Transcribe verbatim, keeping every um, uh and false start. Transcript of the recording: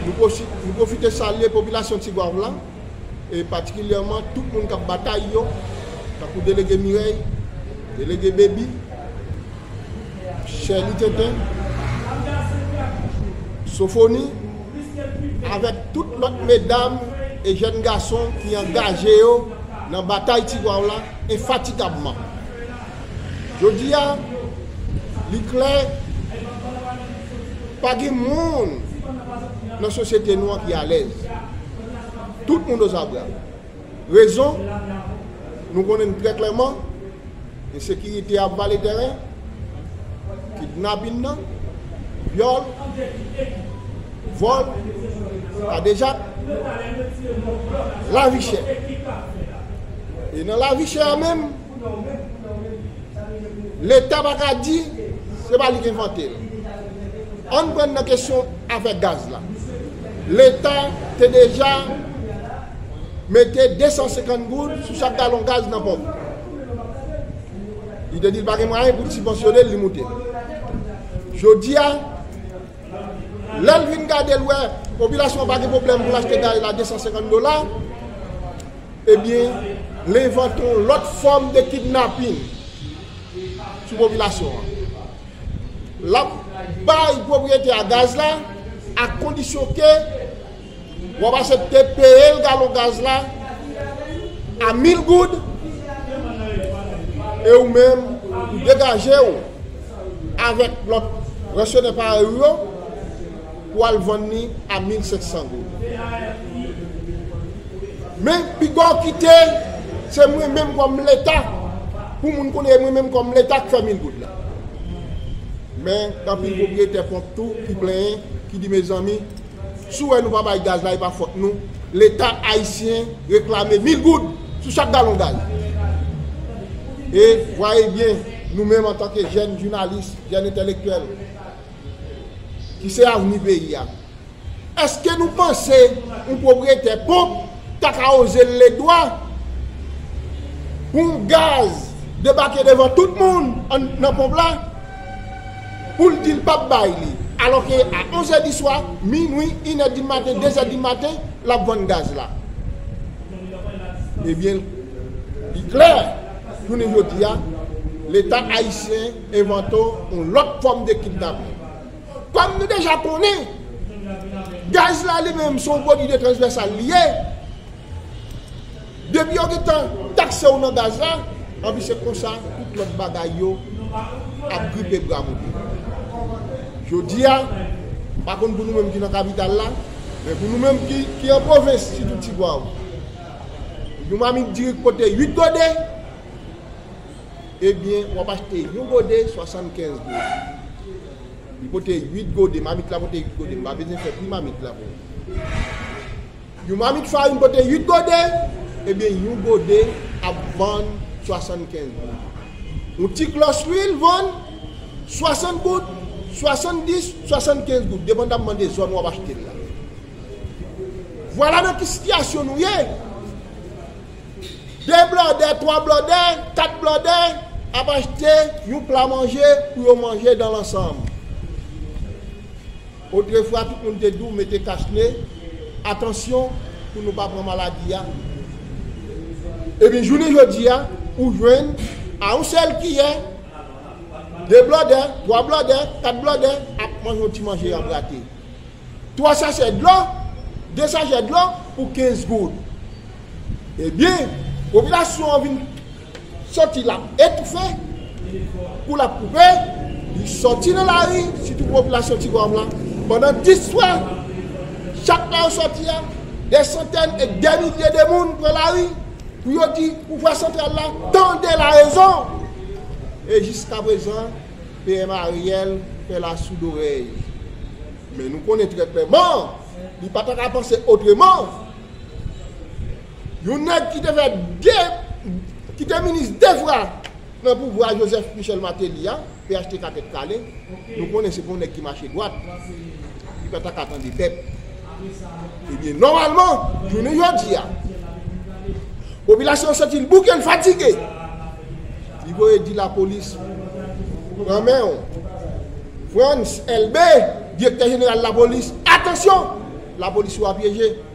Nou pwosi-, nou pwofite salye popilasyon Tigwav la, e patikilyèman tout moun k ap batay yo, tankou Delege Mirèy, Delege Baby, Sherly Tenten, Sofoni, avèk tout lòt medam e jèn gason ki angaje yo nan batay Tigwav la enfatigabman. Jodi a, li klè, pa gen moun nan sosyete nou an ki alèz. Tout moun ozabra. Rezon, nou konnen trè klèman, ensekirite ap vale tèren, kidnapin nan, vyòl, vòl, kadejak, lavi chè. E nan lavi chè a menm, Leta pa ka di se pa li ki envante l. Ann pran nan kesyon afè gaz la. Leta te deja mete de san senkant goud sou chak galon gaz nan ponp. Li te di l pa gen mwayen pou l sibvansyone l, li moute l. Jodi a, lè l vin gade l wè popilasyon an pa gen pwoblèm pou l achte gaz la de san senkant dola, ebyen, l envante yon lòt fòm de kidnapin sou popilasyon an. L ap bay pwopriyetè a gaz la ak kondisyon ke w ap aksepte peye l galon gaz la a mil goud, e ou menm, ou degaje w avèk lòt resenè parèy ou yo pou al vann li a mil senk san goud. Men, piga w kite, se mwen menm kòm Leta, pou moun konnen e mwen menm kòm Leta k fè mil goud la. Men, gen anpil pwopriyetè ponp tou ki plenyen, ki di, mezanmi, si w wè nou pa bay gaz la, e pa fòt nou. Leta ayisyen reklame mil goud sou chak galon gaz. E, vwayé byen, nou menm antanke jèn jounalis, jèn entèlektyèl, ki se avni peyi a, èske nou panse yon pwopriyetè ponp ta ka oze leve dwa pou yon gaz debake devan tout moun an, nan ponp la, pou l di l p ap bay li, alòske a onz è di swa, minwi, inè di maten, de zè di maten, l ap vann gaz la? Ebyen, li klè, jounen jodi a, Leta ayisyen envante yon lòt fòm de kidnapin. Kòm nou deja konnen, gaz la li menm se yon pwodui de transvèsal li ye. Depi yo gentan takse w nan gaz la, anpi se konsa tout lòt bagay yo ap gripe bra moute. Jodi a, m pa konn pou nou menm ki nan kapital la, men pou nou menm ki, ki an pwovens, sitou Tigwav, yon mamit diri k pote uit gode, ebyen, w ap achte yon gode swasannkenz goud. Li pote uit gode, mamit la pote uit gode, m pa bezwen fè pri mamit la pou ou. Yon mamit farin pote uit gode, ebyen, yon gode ap vann swasannkenz goud. Yon ti klòs lwil vann swasant goud, swasanndis, swasannkenz goud, depandamman de zòn w ap achte l la. Vwala nan ki sitiyasyon nou ye. De blòdè, twa blòdè, kat blòdè ap achte yon pla manje pou yo manje dans l'ensemble. Otrefwa, tout moun te di w mete kachne, atansyon pou nou pa pran maladi a. Epi jounen jodi a, ou jwenn a yon sèl kiyè, de blòdè, twa blòdè, kat blòdè ap manje yon ti manje anbrate. Twa sachè dlo, de sachè dlo pou kenz goud. Ebyen, popilasyon an vin santi l ap etoufe, kou l ap koupe, li sòti nan lari, sitou popilasyon Tigwav la. Pandan dis swa, chak lè yo sòti a, de santèn e de milye de moun pran lari pou yo di pouvwa santral la, tande larezon. E jiskaprezan, P M Ariel fè lasoudorèy. Men nou konnen trè klèman, li pa ta ka panse otreman. Yon nèg ki te fè de, ki te minis de fwa nan pouvwa Joseph Michel Martelly a, P H T K tèt kale, nou konnen se pa yon nèg ki mache dwat. Li pa ta ka tande pèp. Ebyen, nòmalman, jounen jodi a, popilasyon an santi l bouke, l fatige. Li voye di lapolis, pran men w. Frantz Elbé, direktè jeneral lapolis, atansyon! lapolis yo a pyeje.